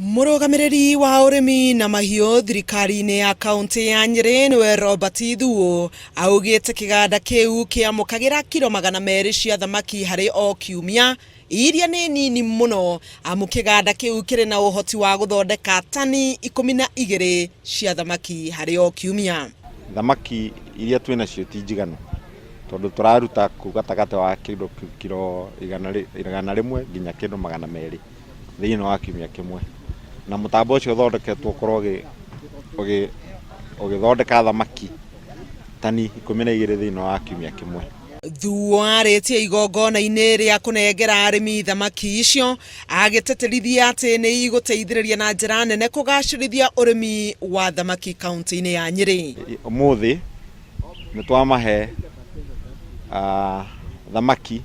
Mũrũgamĩrĩri wa ũrĩmi na mahiũ thirikari-inĩ ya kaunti ya Nyĩrĩ nĩwe Robert Thuo augĩte kĩganda kĩu kĩamũkagĩra kiro 200 cia thamaki harĩ o kiumia, iria nĩ nini mũno amu kĩganda kĩu kĩrĩ na ũhoti wa gũthondeka tani 12 cia thamaki harĩ o kiumia. Thamaki iria twĩ nacio ti njiganu tondũ tũraruta kũ gatagatĩ wa kĩndũ kiro 100 nginya kĩndũ 200 thĩinĩ wa kiumia kĩmwe, na mũtambo ũcio ũthondeketwo ũkorwo ũgĩthondeka thamaki tani 12 thĩinĩ wa kiumia kĩmwe. Thuo arĩtie igongona-inĩ rĩa kũnengera arĩmi thamaki icio, agĩtĩtĩrithia atĩ nĩ igũteithĩrĩria na njĩra nene kũgacĩrithia ũrĩmi wa thamaki kaunti-inĩ ya Nyĩrĩ. Ũmũthĩ nĩ twamahe thamaki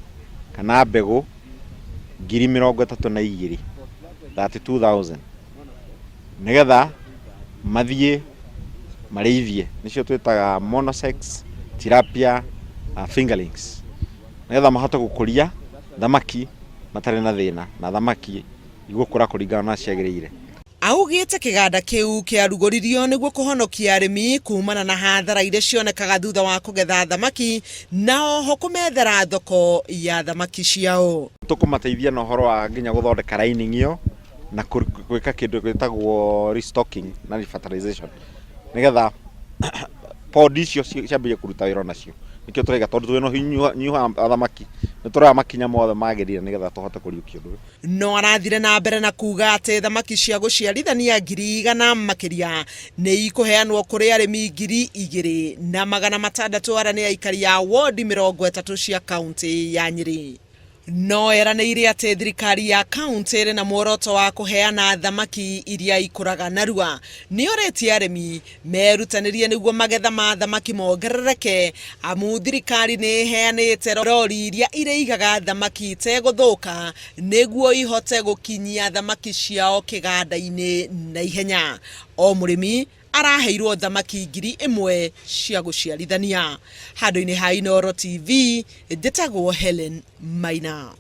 kana mbegũ 32,000, 32,000, nĩgetha mathiĩ marĩithie, nĩcio twĩtaga monosex tilapia fingerlings, nĩgetha mahote gũkũria thamaki matarĩ na thĩna na thamaki igũkũra kũringana na ciagĩrĩire. Augĩte kĩganda kĩu kĩarugũririo nĩguo kũhonokia arĩmi kumana na hathara iria cionekaga thutha wa kũgetha thamaki na oho kũmethera thoko ya thamaki ciao. Tũkũmateithia na ũhoro wa nginya gũthondeka lining ĩyo na gwĩka kĩndũ gĩtagwo restocking na refertilization, nĩgetha pond icio ciambĩrĩrie kũruta wĩra onacio. Nĩkĩo tũraiga tondũ twĩna ũhinyũ wa thamaki, nĩ tũroya makinya mothe magĩrĩire nĩgetha tũhote kũriũkia ũndũ ũyũ. No arathire na mbere na kuga atĩ thamaki cia gũciarithania 100,000 makĩria nĩ ikũheanwo kũrĩ arĩmi 2,600 arĩa nĩ aikari a wodi 30 cia kaunti ya Nyĩrĩ. No eranĩire atĩ thirikari ya kaunti ĩrĩ na muoroto wa kũheana thamaki iria ikũraga narua. Nĩ orĩtie arĩmi merutanĩrie nĩguo magetha ma thamaki mongerereke, amu thirikari nĩ ĩheanĩte rori iria irĩigaga thamaki itegũthũka nĩguo ihote gũkinyia thamaki ciao kĩganda-inĩ na ihenya. O mũrĩmi araheirwo thamaki 1,000 cia gũciarithania. Handũ-inĩ ha Inooro TV, njĩtagwo Helen Maina.